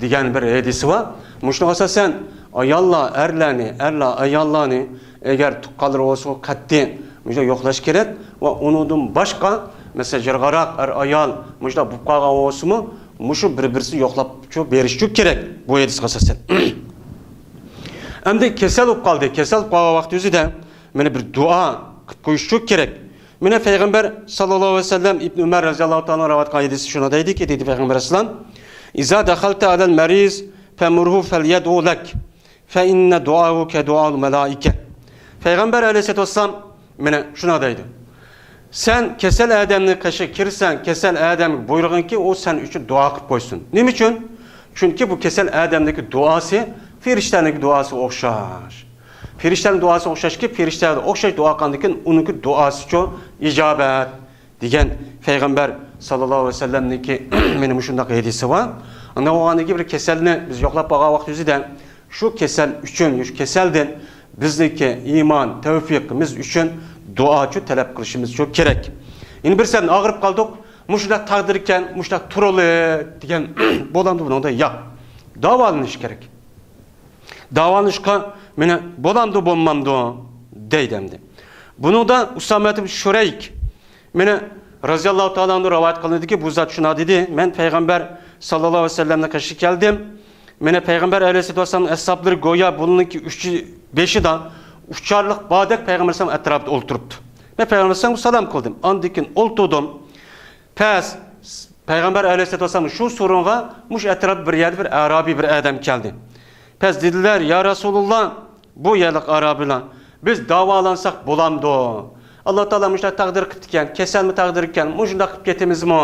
دېگەن بىر ھەدىسى بار. مۇشۇنىڭغا ئاساسەن، ئاياللار ئەرلەرنى، ئەرلەر ئاياللارنى ئەگەر تۇغقانلىرى بولسىمۇ قەتئىي مۇشۇنداق يوقلاش كېرەك ۋە ئۇنىڭدىن باشقا، مەسىلەن، جىرغاراق ئەر-ئايال مۇشۇنداق بولۇپ قالغان بولسىمۇ، مۇشۇ بىر-بىرسىنى يوقلاپچۇ بېرىشچۇ كېرەك بۇ ھەدىسكە ئاساسەن. ئەمدى كېسەل بولۇپ قالدى. كېسەل بولۇپ قالغان ۋاقتى ئۆزىدە مانا بىر دۇئا قىلىپ قويۇشچۇ كېرەك. مانا پەيغەمبەر ساللاللاھۇ ئەلەيھى ۋەسەللەم ئىبن ئۆمەر رەزىياللاھۇ تائالا رىۋايەت قىلغان ھەدىسى شۇنى دەيدىكى، دېدى پەيغەمبەر ئەلەيھىسسالام، «إذا دخلت على المريض فمره فليدع لك، فإن دعاءه كدعاء الملائكة.» پەيغەمبەر ئەلەيھىسسالاتۇ ۋەسسالام مانا شۇنى دەيدۇ. سەن كېسەل ئادەمنىڭ قېشىغا كىرسەڭ، كېسەل ئادەمگە بۇيرۇغىنكى، ئۇ سەن ئۈچۈن دۇئا قىلىپ قويسۇن. نېمە ئۈچۈن؟ چۈنكى بۇ كېسەل ئادەمنىڭكى دۇئاسى پېرىشتەنىڭكى دۇئاسىغا ئوخشاش. پېرىشتەنىڭ دۇئاسىغا ئوخشاشكى، پېرىشتەگە ئوخشاش دۇئا قىلغاندىن كېيىن ئۇنىڭكى دۇئاسىچۇ ئىجابەت دېگەن پەيغەمبەر ساللاللاھۇ ئەلەيھى ۋەسەللەمنىڭكى مانا مۇشۇنداق ھەدىسى بار. ئانداق بولغاندىن كېيىن بىر كېسەلنى بىز يوقلاپ بولغان ۋاقتىمىزدا شۇ كېسەل ئۈچۈن، شۇ كېسەلدىن بىزنىڭكى ئىمان، تەۋپىقىمىز ئۈچۈن دۇئاچۇ تەلەپ قىلىشىمىزچۇ كېرەك. يەنە بىر سەن ئاغرىپ قالدۇق، مۇشۇنداق تەقدىر ئىكەن، مۇشۇنداق تۇرۇلى دېگەن بولامدۇ بۇنىڭدا؟ ياق. داۋالىنىش كېرەك. داۋالىنىشقا مانا بولامدۇ، بولمامدۇ دەيدۇ ئەمدى. بۇنىڭدا ئۇسامەت ئىبن شۇرەيك مانا رەزىياللاھۇ تائالا ئەنھۇ رىۋايەت قىلىنىدۇكى، بۇ زات شۇنداق دېدى، مەن پەيغەمبەر ساللاللاھۇ ئەلەيھى ۋەسەللەمنىڭ قېشىغا كەلدىم. مانا پەيغەمبەر ئەلەيھىسسالاتۇ ۋەسسالام ئەسھابلىرى گويا بۇنىڭكى ئۈچى بېشىدا ئۇچارلىق باردەك پەيغەمبەر ئەلەيھىسسالام ئەتراپىدا ئولتۇرۇپتۇ. مەن پەيغەمبەر ئەلەيھىسسالامغا سالام قىلدىم. ئاندىن كېيىن ئولتۇردۇم. پەس، پەيغەمبەر ئەلەيھىسسالاتۇ ۋەسسالام شۇ سورۇنغا، مۇشۇ ئەتراپتا بىر يەردە بىر ئەرابىي بىر ئادەم كەلدى. پەس دېدىلەر، يا رەسۇلۇللا، بۇ يەرلىك ئەرابىيلار، بىز داۋالانساق بولامدۇ؟ ئاللا تائالا مۇشۇنداق تەقدىر قىپتىكەن، كېسەلمۇ تەقدىر ئىكەن، مۇشۇنداق قىپ كېتىمىزمۇ؟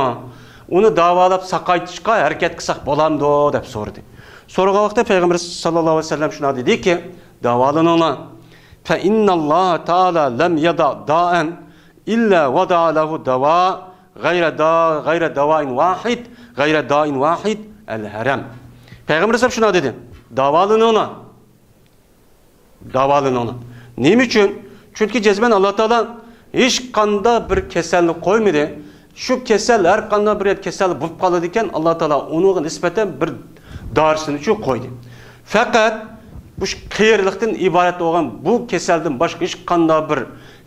ئۇنى داۋالاپ ساقايتىشقا ھەرىكەت قىلساق بولامدۇ؟ دەپ سورىدى. سورىغان ۋاقىتتا پەيغەمبەر ساللاللاھۇ ئەلەيھى ۋەسەللەم شۇنداق دېدىكى، داۋالىنىڭلار. فإن الله تعالى لم يدع داء إلا وضع له دواء غير داء، غير دواء واحد، غير داء واحد، الهرم. پەيغەمبەر ئەلەيھىسسالام شۇنداق دېدى، داۋالىنىڭلار. داۋالىنىڭلار. نېمە ئۈچۈن؟ چۈنكى جەزمەن ئاللا تائالا ھېچقانداق بىر كېسەلنى قويمىدى. شۇ كېسەل، ھەر قانداق بىر كېسەل بولۇپ قالىدىكەن، ئاللا تائالا ئۇنىڭغا نىسبەتەن بىر دارىسىنىچۇ قويدى. پەقەت مۇشۇ قېرىلىقتىن ئىبارەت بولغان بۇ كېسەلدىن باشقا ھېچقانداق بىر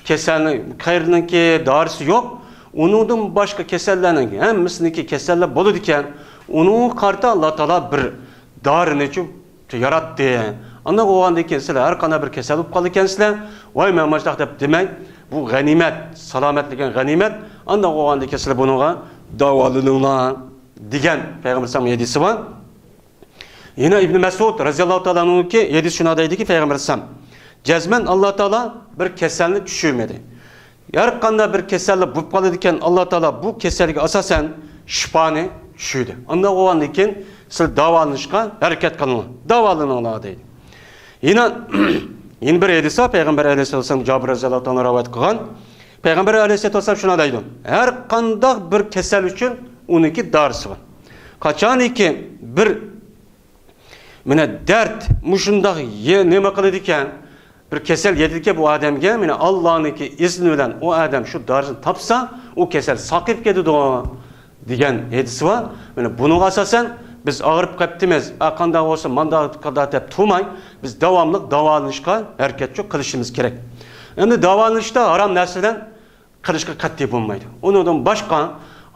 كېسەلنىڭ، قېرىنىڭكى دارىسى يوق. ئۇنىڭدىن باشقا كېسەللەرنىڭ ھەممىسىنىڭكى كېسەللەر بولىدىكەن، ئۇنىڭغا قارىتا ئاللا تائالا بىر دارىنىچۇ ياراتتى. ئانداق بولغاندىن كېيىن سىلەر ھەر قانداق بىر كېسەل بولۇپ قالىدىكەنسىلەر، ۋاي مەن مۇشۇنداق دەپ دېمەي، بۇ غەنىيمەت، سالامەتلىكىڭ غەنىيمەت، ئانداق بولغاندىن كېيىن سىلەر بۇنىڭغا داۋالىنىڭلار دېگەن پەيغەمبەر ئەلەيھىسسالام ھەدىسى بار. يەنە ئىبن مەسئۇد رەزىياللاھۇ تائالا ئەنھۇكى ھەدىسى شۇنداق دەيدىكى، پەيغەمبەر ئەلەيھىسسالام، جەزمەن ئاللا تائالا بىر كېسەلنى چۈشۈرمىدى. ھەر قانداق بىر كېسەللىك بولۇپ قالىدىكەن، ئاللا تائالا بۇ كېسەلگە ئاساسەن شىپانى چۈشۈردى. ئانداق بولغاندىن كېيىن سىلەر داۋالىنىشقا ھەرىكەت قىلىڭلار، داۋالىنىڭلار دەيدۇ. يەنە، يەنە بىر ھەدىس بار، پەيغەمبەر ئەلەيھىسسالام جابىر رەزىياللاھۇ تائالا رىۋايەت قىلغان. پەيغەمبەر ئەلەيھىسسالام شۇنداق دەيدۇ، ھەر قانداق بىر كېسەل ئۈچۈن ئۇنىڭكى دارىسى بار. قاچانكى بىر مانا دەرد مۇشۇنداق يە-، نېمە قىلىدىكەن، بىر كېسەل يېتىدىكەن بۇ ئادەمگە، مانا ئاللانىڭكى ئىزنى بىلەن ئۇ ئادەم شۇ دارىسىنى تاپسا، ئۇ كېسەل ساقىيىپ كېتىدۇ دېگەن ھەدىس بار. مانا بۇنىڭغا ئاساسەن بىز ئاغرىپ قېپتىمىز، ئا، قانداق بولسا مانداق قىلدى دەپ تۇرماي، بىز داۋاملىق داۋالىنىشقا ھەرىكەتچۇ قىلىشىمىز كېرەك. ئەمدى داۋالىنىشتا ھارام نەرسە بىلەن قىلىشقا قەتئىي بولمايدۇ. ئۇنىڭدىن باشقا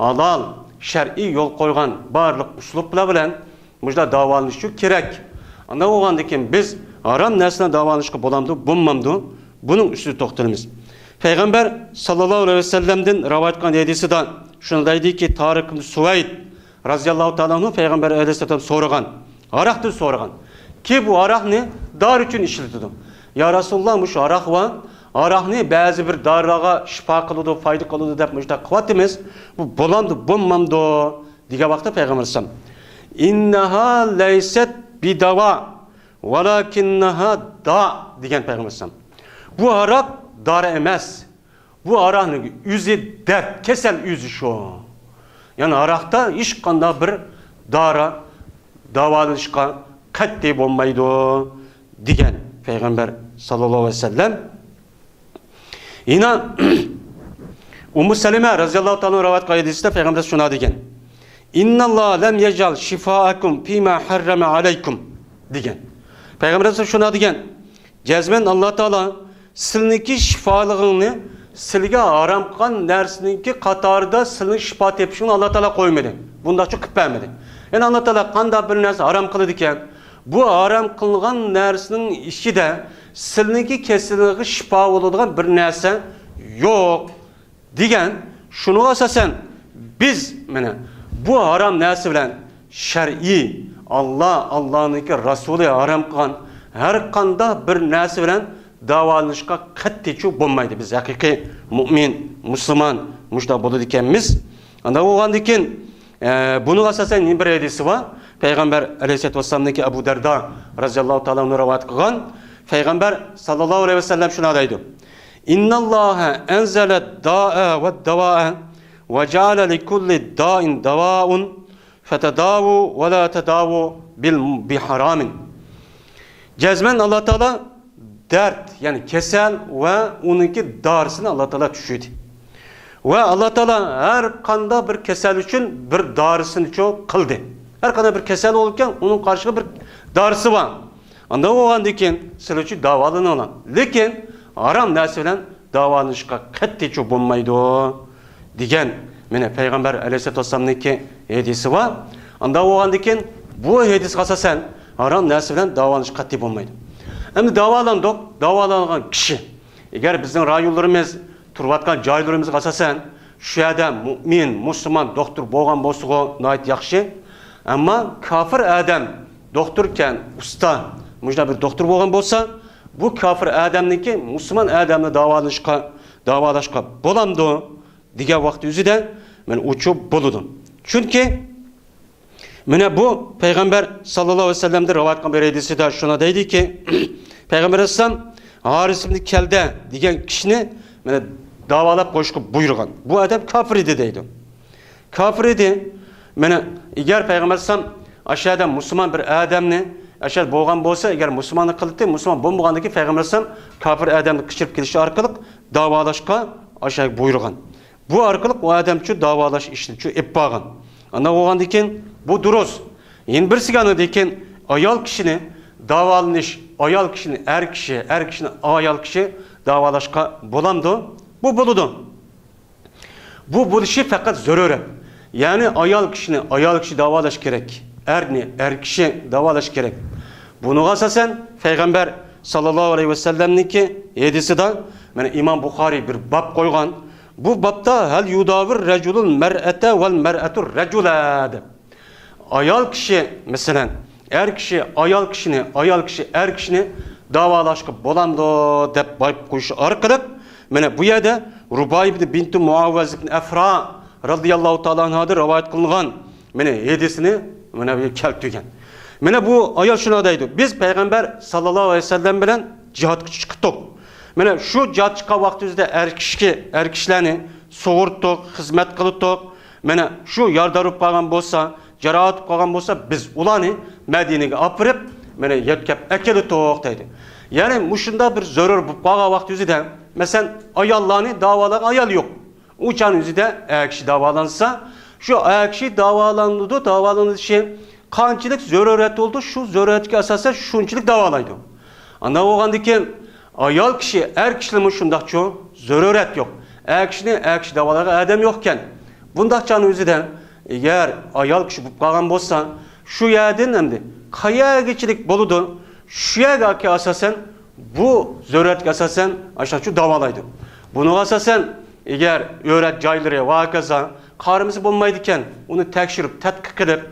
ھالال، شەرئىي يول قويغان بارلىق ئۇسلۇبلار بىلەن مۇشۇنداق داۋالىنىشچۇ كېرەك. ئانداق بولغاندىن كېيىن بىز ھارام نەرسە بىلەن داۋالىنىشقا بولامدۇ، بولمامدۇ؟ بۇنىڭ ئۈستىدە توختىلىمىز. پەيغەمبەر ساللاللاھۇ ئەلەيھى ۋەسەللەمدىن رىۋايەت قىلغان ھەدىسىدە شۇنداق دەيدىكى، تارىق ئىبن سۇۋەيد رەزىياللاھۇ تائالا ئەنھۇ پەيغەمبەر ئەلەيھىسسالام سورىغان، ھاراقتىن سورىغان. كى بۇ ھاراقنى دارى ئۈچۈن ئىشلىتىدۇ. يا رەسۇلاللا، مۇشۇ ھاراق ۋە ھاراقنى بەزى بىر دارىلارغا شىپا قىلىدۇ، پايدا قىلىدۇ دەپ مۇشۇنداق قىلىۋاتىمىز. بۇ بولامدۇ، بولمامدۇ دېگەن ۋاقىتتا پەيغەمبەر ئەلەيھىسسالام، «إنها ليست بدواء ولكنها داء» دېگەن پەيغەمبەر ئەلەيھىسسالام. بۇ ھاراق دارى ئەمەس. بۇ ھاراقنىڭ ئۆزى دەرد، كېسەل ئۆزى شۇ. يەنى ھاراقتا ھېچقانداق بىر دارى داۋالىنىشقا قەتئىي بولمايدۇ دېگەن پەيغەمبەر ساللاللاھۇ ئەلەيھى ۋەسەللەم. يەنە ئۇممۇ سەلىمە رەزىياللاھۇ تائالا ئەنھا رىۋايەت قىلغان ھەدىسىدە پەيغەمبەر شۇنداق دېگەن، «إن الله لم يجعل شفاءكم فيما حرم عليكم» دېگەن. پەيغەمبەر شۇنداق دېگەن، جەزمەن ئاللا تائالا سىلىنىڭكى شىپالىقىڭنى سىلىگە ھارام قىلغان نەرسىنىڭكى قاتارىدا سىلىنىڭ شىپا تېپىشىڭنى ئاللا تائالا قويمىدى. بۇنداقچە قىلىپ بەرمىدى. يەنى ئاللا تائالا قانداق بىر نەرسە ھارام قىلىدىكەن، بۇ ھارام قىلغان نەرسىنىڭ ئىچىدە سىلىنىڭكى كېسىلىڭىزگە شىپا بولىدىغان بىر نەرسە يوق دېگەن. شۇنىڭغا ئاساسەن بىز مانا بۇ ھارام نەرسە بىلەن شەرئىي، ئاللا، ئاللانىڭكى رەسۇلى ھارام قىلغان ھەر قانداق بىر نەرسە بىلەن داۋالىنىشقا قەتئىيچۇ بولمايدۇ. بىز ھەقىقىي مۇئمىن، مۇسۇلمان مۇشۇنداق بولىدىكەنمىز. ئانداق بولغاندىن كېيىن، ئە، بۇنىڭغا ئاساسەن يەنە بىر ھەدىسى بار. پەيغەمبەر ئەلەيھىسسالاتۇ ۋەسسالامنىڭكى ئەبۇ دەردا رەزىياللاھۇ تائالا ئەنھۇ رىۋايەت قىلغان. پەيغەمبەر ساللاللاھۇ ئەلەيھى ۋەسەللەم شۇنداق دەيدۇ: إن الله أنزل الداء والدواء وجعل لكل داء دواء فتداووا ولا تداووا بال- بحرام. جەزمەن ئاللا تائالا دەرد، يەنى كېسەل ۋە ئۇنىڭكى دارىسىنى ئاللا تائالا چۈشۈردى. ۋە ئاللا تائالا ھەر قانداق بىر كېسەل ئۈچۈن بىر دارىسىنى چو قىلدى. ھەر قانداق بىر كېسەل بولىدىكەن، ئۇنىڭ قارشىغا بىر دارىسى بار. ئانداق بولغاندىن كېيىن سىلەر ئۈچۈن داۋالىنىڭلار. لېكىن ھارام نەرسە بىلەن داۋالىنىشقا قەتئىيچۇ بولمايدۇ، دېگەن. مانا پەيغەمبەر ئەلەيھىسسالاتۇ ۋەسسالامنىڭكى ھەدىسى بار. ئانداق بولغاندىن كېيىن بۇ ھەدىسكە ئاساسەن ھارام نەرسە بىلەن داۋالىنىش قەتئىي بولمايدۇ. ئەمدى داۋالانغان، داۋالانغان كىشى، ئەگەر بىزنىڭ رايونلىرىمىز، تۇرۇۋاتقان جايلىرىمىزغا ئاساسەن شۇ يەردە مۇئمىن، مۇسۇلمان دوختۇر بولغان بولسىغۇ ناھايىتى ياخشى. ئەمما كاپىر ئادەم دوختۇركەن، ئۇستا، مۇشۇنداق بىر دوختۇر بولغان بولسا، بۇ كاپىر ئادەمنىڭكى مۇسۇلمان ئادەمنى داۋالىشقا، داۋالاشقا بولامدۇ دېگەن ۋاقىت ئۆزىدە مانا ئۇچۇپ بولىدۇ. چۈنكى مانا بۇ پەيغەمبەر ساللاللاھۇ ئەلەيھى ۋەسەللەمدىن رىۋايەت قىلغان بىر ھەدىسىدە شۇنداق دەيدىكى، پەيغەمبەر ئەلەيھىسسالام ھارىس ئىبنى كەلدە دېگەن كىشىنى مانا داۋالاپ قويۇشقا بۇيرۇغان. بۇ ئادەم كاپىر ئىدى دەيدۇ. كاپىر ئىدى. مانا ئەگەر پەيغەمبەر ئەلەيھىسسالام ئاشۇ يەردە مۇسۇلمان بىر ئادەمنى، ئاشۇ يەردە بولغان بولسا، ئەگەر مۇسۇلماننى قىلدى، مۇسۇلمان بولمىغاندىكى پەيغەمبەر ئەلەيھىسسالام كاپىر ئادەمنى قېچىرىپ كېلىشى ئارقىلىق داۋالاشقا ئاشۇ يەرگە بۇيرۇغان. بۇ ئارقىلىق ئۇ ئادەم شۇ داۋالاش ئىشىنى شۇ ئېلىپ بارغان. ئانداق بولغاندىن كېيىن بۇ دۇرۇس. يەنە بىرسىگە ئاندىن كېيىن ئايال كىشىنى داۋالىنىش، ئايال كىشىنى ئەر كىشى، ئەر كىشىنى ئايال كىشى داۋالاشقا بولامدۇ؟ بۇ بولىدۇ. بۇ بولۇشى پەقەت زۆرۈرەت. يەنى ئايال كىشىنى ئايال كىشى داۋالاش كېرەك، ئەرنى ئەر كىشى داۋالاش كېرەك. بۇنىڭغا ئاساسەن پەيغەمبەر ساللاللاھۇ ئەلەيھى ۋەسەللەمنىڭكى ھەدىسىدە، مانا ئىمام بۇخارىي بىر باب قويغان. بۇ بابتا ھەل يۇداۋىر رەجۇلۇل مەرئەتە ۋەل مەرئەتۇر رەجۇلە دەپ. ئايال كىشى، مەسىلەن، ئەر كىشى ئايال كىشىنى، ئايال كىشى ئەر كىشىنى داۋالاشقا بولامدۇ دەپ بايقاپ قويۇش ئارقىلىق، مانا بۇ يەردە رۇبايبە بىنتۇ مۇئەۋۋەز ئىبن ئەفرا رازىياللاھۇ تائالا ئەنھادىن رىۋايەت قىلىنغان مانا ھەدىسىنى مانا بۇ يەرگە كەلتۈرگەن. مانا بۇ ئايال شۇنداق دەيدۇ، بىز پەيغەمبەر ساللاللاھۇ ئەلەيھى ۋەسەللەم بىلەن جىھادقا چىقتۇق. مانا شۇ جىھاد چىققان ۋاقتىمىزدا ئەر كىشى، ئەر كىشىلەرنى سۇغۇرتتۇق، خىزمەت قىلدۇق. مانا شۇ يارىدار بولۇپ قالغان بولسا، جاراھەت بولۇپ قالغان بولسا، بىز ئۇلارنى مەدىنىگە ئاپىرىپ، مانا يۆتكەپ ئەكېلىتتۇق دەيدۇ. يەنى مۇشۇنداق بىر زۆرۈر بولۇپ قالغان ۋاقتى يۈزىدە، مەسىلەن، ئاياللارنى داۋالايدىغان ئايال يوق. ئۇ چاغنىڭ ئۆزىدە ئەر كىشى داۋالانسا، شۇ ئەر كىشى داۋالىنىدۇ، داۋالىنىشى قانچىلىك زۆرۈرەت بولىدۇ، شۇ زۆرۈرەتكە ئاساسەن شۇنچىلىك داۋالايدۇ. ئانداق بولغاندىن كېيىن ئايال كىشى، ئەر كىشىلەرمۇ شۇنداقچۇ، زۆرۈرەت يوق. ئەر كىشىنى ئەر كىشى داۋالايدىغان ئادەم يوقكەن. بۇنداق چاغنىڭ ئۆزىدە ئەگەر ئايال كىشى بولۇپ قالغان بولسا، شۇ يەردىن ئەمدى قەيەرگىچىلىك بولىدۇ، شۇ يەرگە ئاساسەن بۇ زۆرۈرەتكە ئاساسەن ئاشۇنداقچۇ داۋالايدۇ. بۇنىڭغا ئاساسەن ئەگەر ئۆرەت جايلىرى ۋە ھاكازا قارىمىسا بولمايدىكەن، ئۇنى تەكشۈرۈپ، تەتقىق قىلىپ،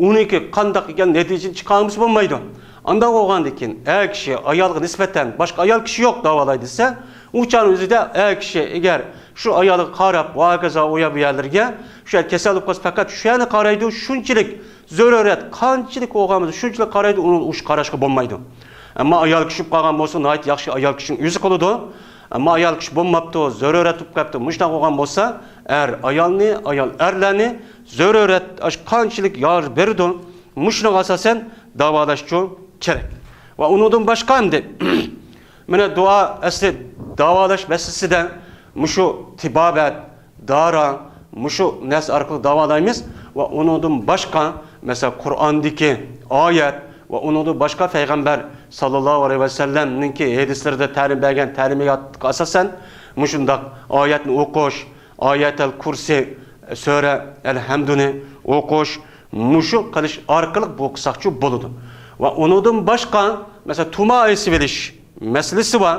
ئۇنىڭكى قانداق ئىكەن نەتىجىنى چىقارمىسا بولمايدۇ. ئانداق بولغاندىن كېيىن ئەر كىشى ئايالغا نىسبەتەن باشقا ئايال كىشى يوق داۋالاي دېسە، ئۇ چاغنىڭ ئۆزىدە ئەر كىشى ئەگەر شۇ ئايالغا قاراپ، ۋە ھاكازا ئۇ يەر بۇ يەرلەرگە، شۇ يەر كېسەل بولۇپ قالسا پەقەت شۇ يەرنى قارايدۇ، شۇنچىلىك زۆرۈرەت قانچىلىك بولغان بولسا شۇنچىلىك قارايدۇ، ئۇنى ئۇش قاراشقا بولمايدۇ. ئەمما ئايال كىشى بولۇپ قالغان بولسا ناھايىتى ياخشى ئايال كىشىنىڭ ئۆزى قىلىدۇ. ئەمما ئايال كىشى بولماپتۇ، زۆرۈرەت بولۇپ قاپتۇ، مۇشۇنداق بولغان بولسا ئەر ئايالنى، ئايال ئەرلەرنى زۆرۈرەت ئاش قانچىلىك يار بېرىدۇ، مۇشۇنىڭغا ئاساسەن داۋالاشچۇ كېرەك. ۋە ئۇنىڭدىن باشقا ئەمدى مانا دۇئا ئەسلى داۋالاش مەسىلىسىدە مۇشۇ تىبابەت، دارا، مۇشۇ نەرسە ئارقىلىق داۋالايمىز. ۋە ئۇنىڭدىن باشقا، مەسىلەن، قۇرئاندىكى ئايەت ۋە ئۇنىڭدىن باشقا پەيغەمبەر ساللاللاھۇ ئەلەيھى ۋەسەللەمنىڭكى ھەدىسلىرىدە تەلىم بەرگەن تەلىماتقا ئاساسەن، مۇشۇنداق ئايەتنى ئوقۇش، ئايەتەل كۇرسى، سۈرە ئەلھەمدۇنى ئوقۇش، مۇشۇ قىلىش ئارقىلىق بۇ قىلساقچۇ بولىدۇ. ۋە ئۇنىڭدىن باشقا، مەسىلەن، تۇما ئېسىۋېلىش مەسىلىسى بار.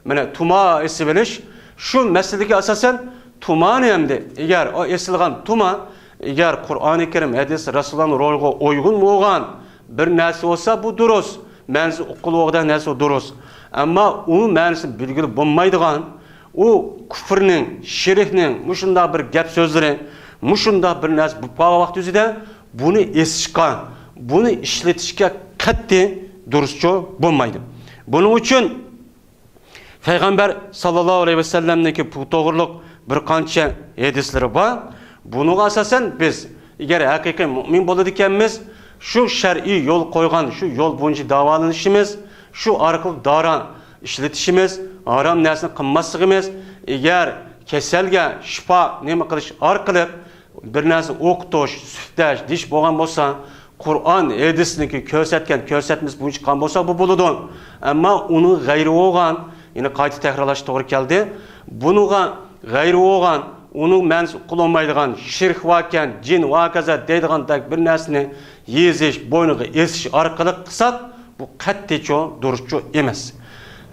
مانا تۇما ئېسىۋېلىش، شۇ مەسىلىگە ئاساسەن تۇمانى ئەمدى، ئەگەر ئۇ ئېسىلغان تۇما، ئەگەر قۇرئانى كەرىم، ھەدىس، رەسۇلۇللانىڭ روھىغا ئۇيغۇن بولغان بىر نەرسە بولسا، بۇ دۇرۇس. مەنىسى ئۇقۇلغۇدەك نەرسە دۇرۇس. ئەمما ئۇ مەنىسىنى بىلگىلى بولمايدىغان، ئۇ كۇفرنىڭ، شىركنىڭ مۇشۇنداق بىر گەپ سۆزلىرى، مۇشۇنداق بىر نەرسە بولۇپ قالغان ۋاقىت يۈزىدە بۇنى ئېسىشقا، بۇنى ئىشلىتىشكە قەتئىي دۇرۇسچۇ بولمايدۇ. بۇنىڭ ئۈچۈن پەيغەمبەر ساللاللاھۇ ئەلەيھى ۋەسەللەمنىڭكى بۇ توغرۇلۇق بىر قانچە ھەدىسلىرى بار. بۇنىڭغا ئاساسەن بىز، ئەگەر ھەقىقىي مۇئمىن بولىدىكەنمىز، شۇ شەرئىي يول قويغان شۇ يول بويىچە داۋالىنىشىمىز، شۇ ئارقىلىق دارا ئىشلىتىشىمىز، ھارام نەرسىنى قىلماسلىقىمىز، ئەگەر كېسەلگە شىپا نېمە قىلىش ئارقىلىق بىر نەرسە ئوقۇتۇش، سۈپەتلەش، دېيىش بولغان بولسا، قۇرئان، ھەدىسنىڭكى كۆرسەتكەن كۆرسەتمىسى بويىچە قىلغان بولسا، بۇ بولىدۇ. ئەمما ئۇنىڭ غەيرى بولغان، يەنى قايتا تەكرارلاشقا توغرا كەلدى. بۇنىڭغا غەيرى بولغان، ئۇنىڭ مەنىسى ئۇقۇلمايدىغان، شىرك باركەن، جىن ۋە ھاكازا دەيدىغاندەك بىر نەرسىنى يېزىش، بوينىغا ئېسىش ئارقىلىق قىلساق، بۇ قەتئىيچۇ، دۇرۇسچۇ ئەمەس.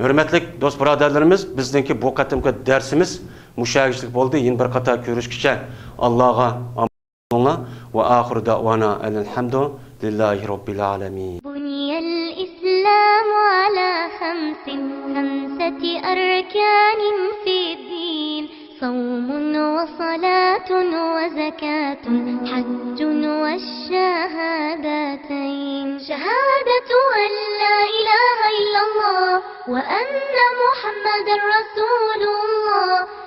ھۆرمەتلىك دوست بۇرادەرلىرىمىز، بىزنىڭكى بۇ قېتىمقى دەرسىمىز مۇشۇ يەرگىچىلىك بولدى. يەنە بىر قېتىم كۆرۈشكىچە ئاللاغا ئامانەت بولۇڭلار. ۋە ئاخىرۇ دەئۋانا ئەنىل ھەمدۇ لىللاھى رەببىل ئالەمىن. بني الإسلام على خمس، خمسة أركان في الدين، صوم وصلاة وزكاة حج والشهادتين. شهادة أن لا إله إلا الله وأن محمدا رسول الله.